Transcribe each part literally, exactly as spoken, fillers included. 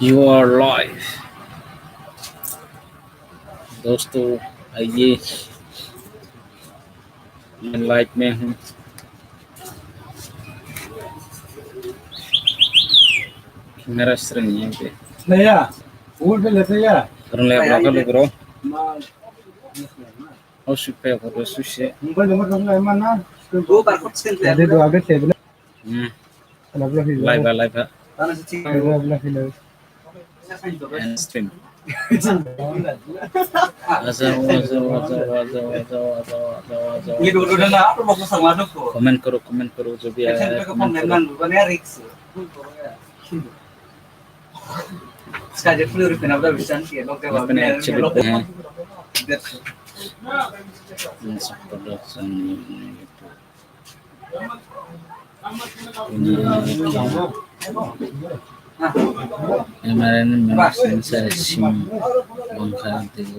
You are live. दोस्तों, आइए, मैं लाइव में हूँ। Camera sering ya, Be. Naya, ul pe lete ya. Turun le, apa kalau, bro? Oh, supe, apa tu, susi. Mobile number dong, mana? Go, barcode scan. Ada dua, ada table. Hmm. Live, live. End stream. Comment करो, comment करो, जो भी आया है, comment करो। इसमें अच्छे लगते हैं। Production. Kemarin memang saya sim bangka itu.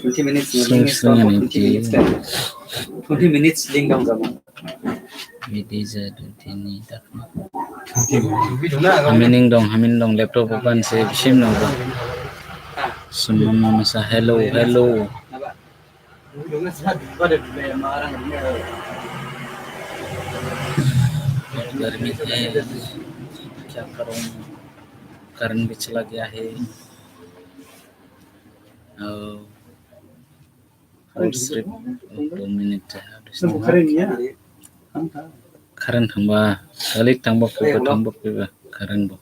Twenty minutes, twenty minutes, twenty minutes, twenty minutes, ding dong kamu. Bidi jadu dini tak. Hamining dong, hamin dong, laptop open se bisim dong. Semua masa hello, hello. बहुत गर्मी है, क्या करूँ, करंट भी चला गया है। और सिर्फ दो मिनट है। Current thangba, kalik thangba, kuba thangba, kuba current bo.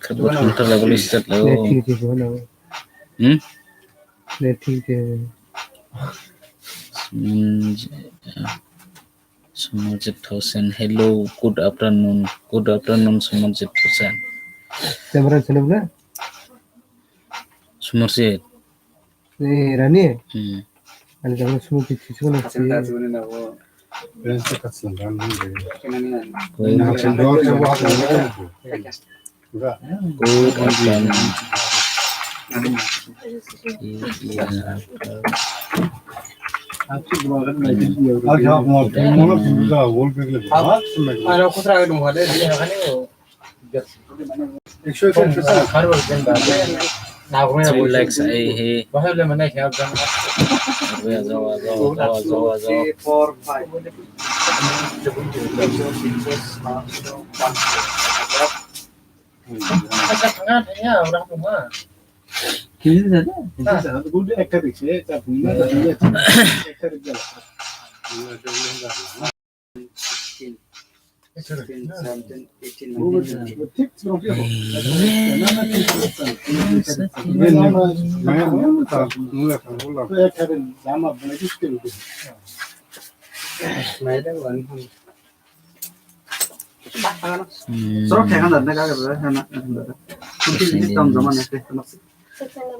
Khabo thangthar level is that level. Hmm? Sumon Thousand, hello, good afternoon. Good afternoon, Sumon Thousand. Sumon. Eh, Rani? Hmm. Ani jaga sunu pichi sunu. Good afternoon. Three likes आए हैं। Sixteen, seventeen, eighteen, nineteen, twenty. Hmm.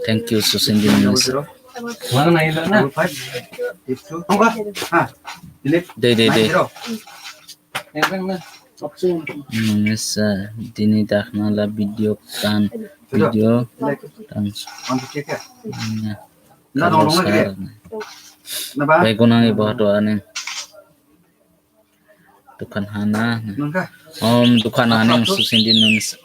Thank you, Susin Dinis. Dei, dei, dei. Nunisa, dini dakhna la video kan, video kan. Nah, kalau sar. Bai gunang ibo hatu aning. Dukan hana. Om dukan aning Susin Dinis.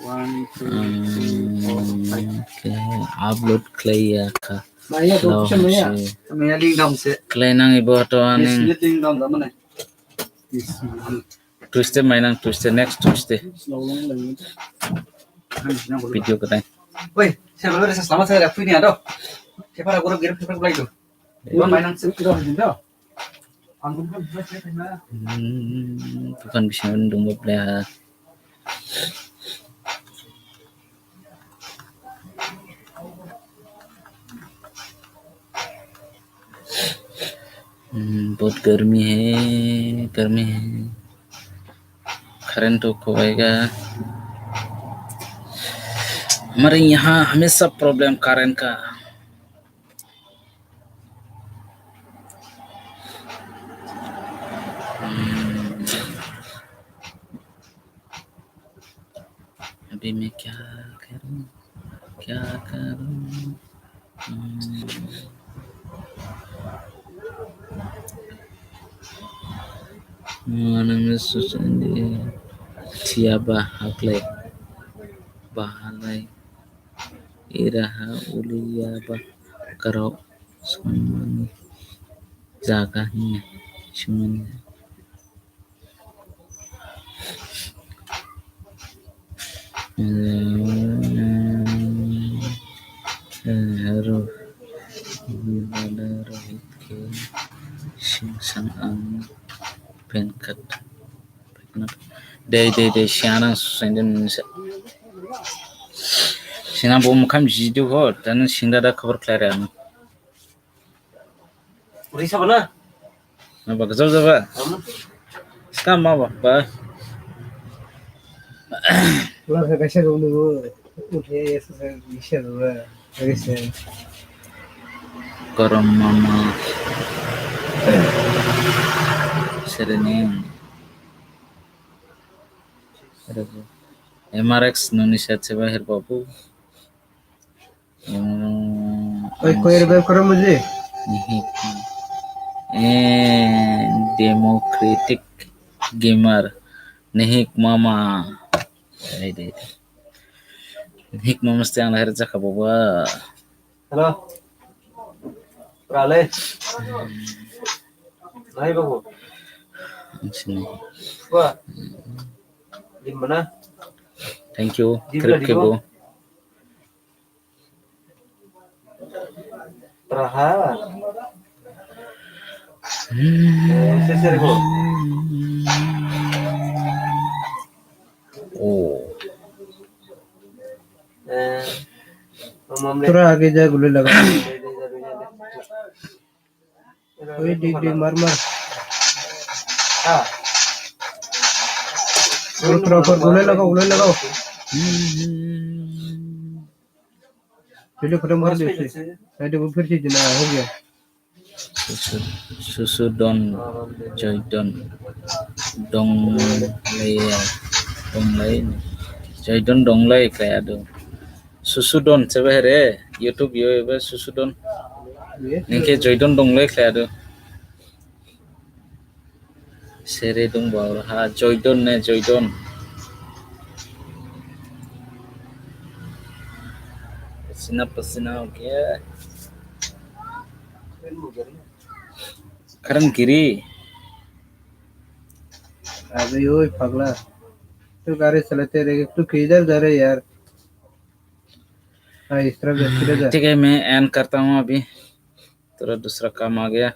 One, two, three, four, five. Okay, upload khlaiya kha. Maya, hello, dong, maya. Maya, link dong se. Khlainang ibo hatu aning. Yes, link dong, dong, mane. Tuesday mainang, Tuesday, next Tuesday. Video khatai. Oi, se bolo re se selama se rapi ni ado. Se para guru giri se para guru itu. Ibo mainang se guru itu. Hmm, dukan bising dong bab le ha. Hmm, बहुत गर्मी है, गर्मी है। करंट तो खोएगा। हमारे यहाँ हमेशा प्रॉब्लम करंट का। Hmm. अभी मैं क्या करूँ, क्या करूँ? Hmm. Mana susah di siapa haklai, bahalai, iraha uliaba karau sumani jaga ni sumani. Haro, Rohit ke sing sang ang penkat. Dei, dei, dei, sianang sendin sa. Sinang bom kam jidu ho, dan sing dada cover clear ano. Uri saba na? Na ba gajau jaba. Kam ma ba ba. Ula ka kaisa dong dong. Uthi ya sa sa bisa dong. Kaisa. Garam mama. Serening. M R X noni set seba her babu. Oi, koi revive karo mujhe. Nahi. Eh, democratic gamer. Nahi mama. Dei, dei, dei. Nahi mama mesti ang lahir jakha baba. Hello. Prale. Nahi babu. Sini. Wah. Di mana? Thank you. Di mana, di mana? Trip ke bo. Praha. Hmm. Eh, sesir ko. Oh. Eh, mamle. Thora aage ja, gule laga. Oi, di, di, mar, mar. Ha. Thora, thora, gule lagao, gule lagao. Hmm. Chalo, khatam kar diye usse. Nahi to wo phir se jana ho gaya. Susu, Susudon, Joydon, Donglei, Donglei, Joydon Donglei kaya do. Susudon seba here, YouTube yo eba Susudon. Ningke Joydon Donglei kaya do. Sere dong baor ha, Joydon ne, Joydon. Pasina, pasina ho gaya. Karan giri. Abhi oi pagla. Tu gari chalate rahe, tu kidhar ja rahe yaar? Ha, is taraf ja, kidhar ja? ठीक है, मैं end करता हूँ अभी। थोड़ा दूसरा काम आ गया।